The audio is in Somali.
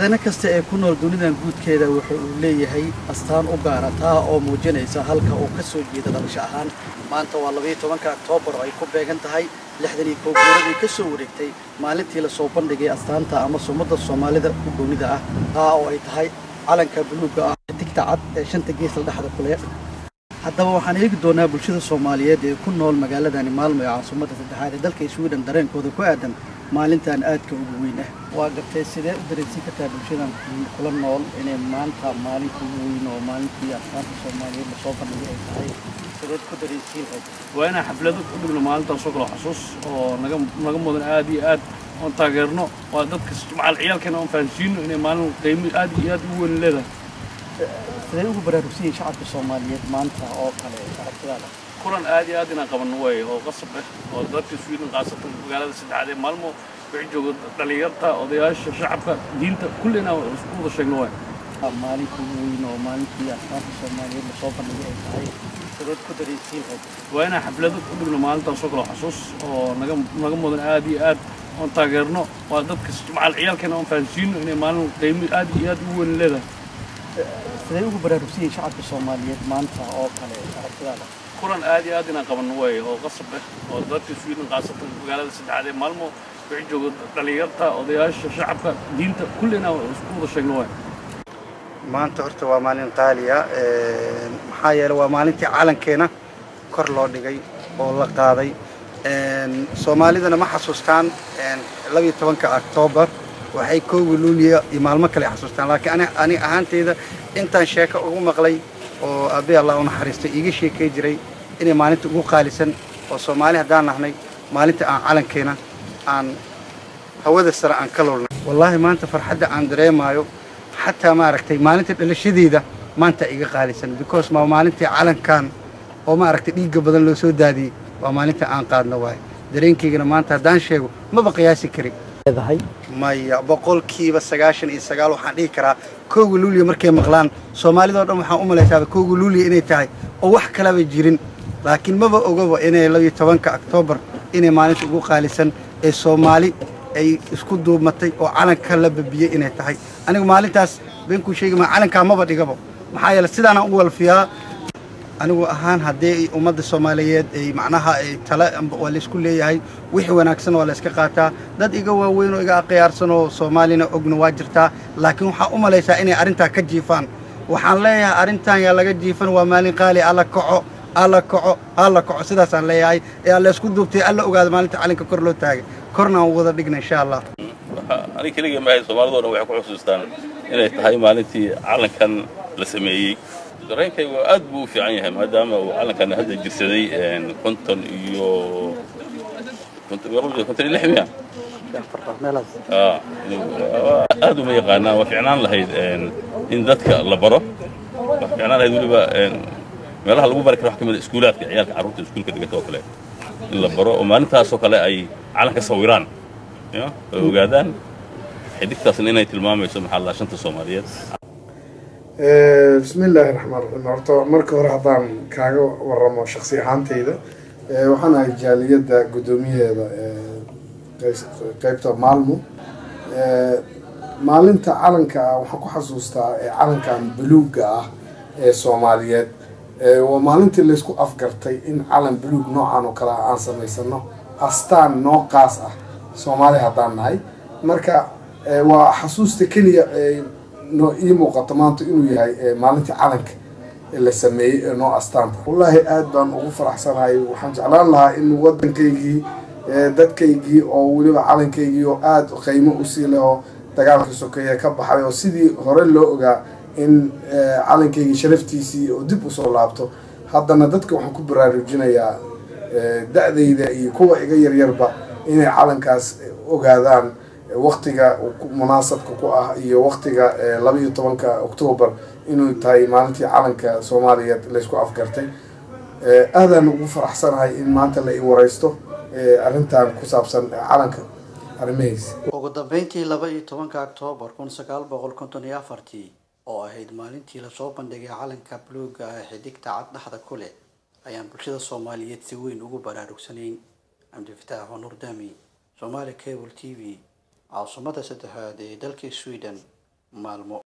Aadane kasta ee ku nool dunidan guudkeeda wuxuu uu leeyahay astaan u gaara, taa oo muujinaysa halka uu ka soo jeeda dhalasho ahaan. Maanta waa 12-ka Oktoobar oo ay ku beegan tahay 61 guuradii ka soo wareegtay maalintii lasoo bandhigay astaanta ama sumadda Soomaalida u goonida ah, taa oo ay tahay calanka buluugga ah, xidigta cad ee shanta gees la dhexda ku leh. Haddaba waxaan eegi doonaa bulshada Soomaaliyeed ee ku nool magaaladani Maalmo ee caasimadda saddexaad ee dalka Sweden dareenkooda ku aadan maalintan aadka ugu weyn ah. Waa gartay, sidee u dareensiin kartaa bulshadan kula nool inay maanta maalinta ugu weyn oo maalintii astaanta Soomaaliyeed lasoo bandhigay ay tahay? Sideed ku dareensiin lahayd? Waa inaan xaflado u dhigno maalintaasoo kale, xasuus oo naga mudan aad iyo aad oon taageerno. Waa dadka macal ciyaalkeena oon fahansiino inay maalin qiimo aad iyo aad ugu weyn leedahay. Sidee ugu baraarugsan yihiin shacabka Soomaaliyeed maanta oo kale aragtidaada? Kulan aad iyo aad inaan qabanno way oo qasab ah, oo dadka Sweden, khaasatan magaalada saddexaad ee Maalmo, wixii jooga dhalinyarta, odayaasha, shacabka, diinta, kulli inaan isku wada sheegno waay. Maalinta ugu weyn oo maalintii astaanta Soomaaliyeed lasoo bandhigay ay tahay, sideed ku dareensiin lahayd? Waa inaan xaflado u dhigno maalintaasoo kale, xasuus oo naga mudan aad iyo aad oon taageerno. Waa dadka macal ciyaalkeena oon fahansiino inay maalin qiimo aad iyo aad ugu weyn leedahay. Sidee ugu baraarugsan yihiin shacabka Soomaaliyeed maanta oo kale aragtidaada? Kulan aad iyo aad inaan qabanno way oo qasab ah, oo dadka Sweden, khaasatan magaalada saddexaad ee Maalmo, wixii jooga dhalinyarta, odayaasha, shacabka, diinta, kulli inaan isku wada sheegno waay. Maanta horta waa maalin qaaliya, maxaa yeelay waa maalintii calankeena kor loo dhigay oo la qaaday. Soomaalidana ma xasuustaan 12-ka Octoobar, waxay 1-da Luuliya iyo maalmo kale xasuustaan. Laakiin ani ahaanteyda intaan sheeko ugu maqlay oo aabbe Allah u naxariisto iiga sheekay jiray inay maalinta ugu qaalisan oo Soomaali haddaan nahnay maalinta aan calankeena aan hawada sare aan ka lulnay. Wallaahi maanta farxadda aan dareemayo, xataa maaragtay maalinta dhalashadeeda maanta iga qaalisan, because ma maalintii calankan oo maaragtay dhiigga badan loo soo daadiyey waa maalinta aan qaadno waaye. Dareenkaygana maanta haddaan sheego maba qiyaasi karin. Leedahay? Maya, 99% waxaan dhihi karaa 1-da Luuliya markay maqlaan Soomaalidoo dhan waxaan u malaysaaba 1-da Luuliya inay tahay oo wax kalaba jirin, laakiin maba ogaba inay 12-ka Oktoobar inay maalinta ugu qaalisan ee Soomaali ay isku duubmatay oo calanka la babiyey inay tahay. Anigu maalintaas beenkuu sheegi ma calankaa maba dhigabo, maxaa yeele sidaanaan u walfiyaa anigu ahaan. Haddii ummadda Soomaaliyeed ay macnaha ay tale waa laysku leeyahay, wixii wanaagsan waa la iska qaataa. Dad iga waaweyn oo iga akhyaarsan oo Soomaalina ogna waa jirtaa, laakiin waxaa u malaysaa inay arrintaa ka jiifaan. Waxaan leeyahay arrintan yaa laga jiifan, waa maalin qaali. Alla kaco, alla kaco, alla kaco, sidaasaan leeyahay. Ee alla isku duubtay, alla ogaada maalinta calinka kor loo taagay, korna aan wada dhigna insha Allah. Aniga keligay maahay, Soomaalida o dhan waxay ku xusuustaan inay tahay maalintii calankan la sameeyey. Dareenkaygu aad buu u fiican yahay maadaama uu calankan hadda jirsaday konton iyo 56 miya. Aad uma yaqaanaan. Waa fiicnaan lahayd in dadka la baro, waa fiicnaan lahayd. Weliba meelaha lagu bari karo wax ka mid a iskuulaadka, ciyaalka, carruurta iskuulka dhigata oo kale in la baro oo maalintaasoo kale ay calanka sawiraan ya ay ogaadaan xidigtaasna inay tilmaamayso, maxaa la, shanta Soomaaliyeed. Bismi illaahi raxmaan raxiim. Horta marka hore haddaan kaaga waramo shaksi ahaanteyda, waxaan ahay jaaliyadda guddoomiyaheeda qeybta Maalmo. Maalinta calanka ah waxaan ku xasuustaa calankan buluugga ah ee Soomaaliyeed. Waa maalintii laysku afgartay in calan buluug noocan oo kale ah aan samaysano, astaan noo qaas ah Soomaali haddaan nahay. Marka waa xasuusta keliya noo ii muuqato maanta inuu yahay maalintii calanka la sameeyey ee noo astaanta. Wallaahi aad baan ugu faraxsanahay. Waxaan jeclaan lahaa in waddankaygii, dadkaygii oo weliba calankaygii oo aada qiimo usii leh oo dagaalka sokeeye ka baxay oo sidii hore loo ogaa in calankaygii sharaftiisii oo dib usoo laabto. Haddana dadka waxaan ku baraarujinayaa, da-dayda iyo kuwa iga yaryarba, inay calankaas ogaadaan waqtiga munaasabka ku ah iyo waqtiga 12-ka Octoobar inuu tahay maalintii calanka Soomaaliyeed laysku afgartay. Aadaan ugu faraxsanahay in maanta la i wareysto arrintan ku saabsan calanka arrimahiisa. Ugu dambeyntii, 12-ka Oktoobar 1954-tii oo ahayd maalintii lasoo bandhigay calanka buluugga ah xidigta cad dhexda ku leh ayaan bulshada Soomaaliyeed si weyn ugu baraarugsanayn. Cabdifataax Nuur Dami, Somali Cable TV, caasimada saddexaad ee dalka Sweden. Maalmo.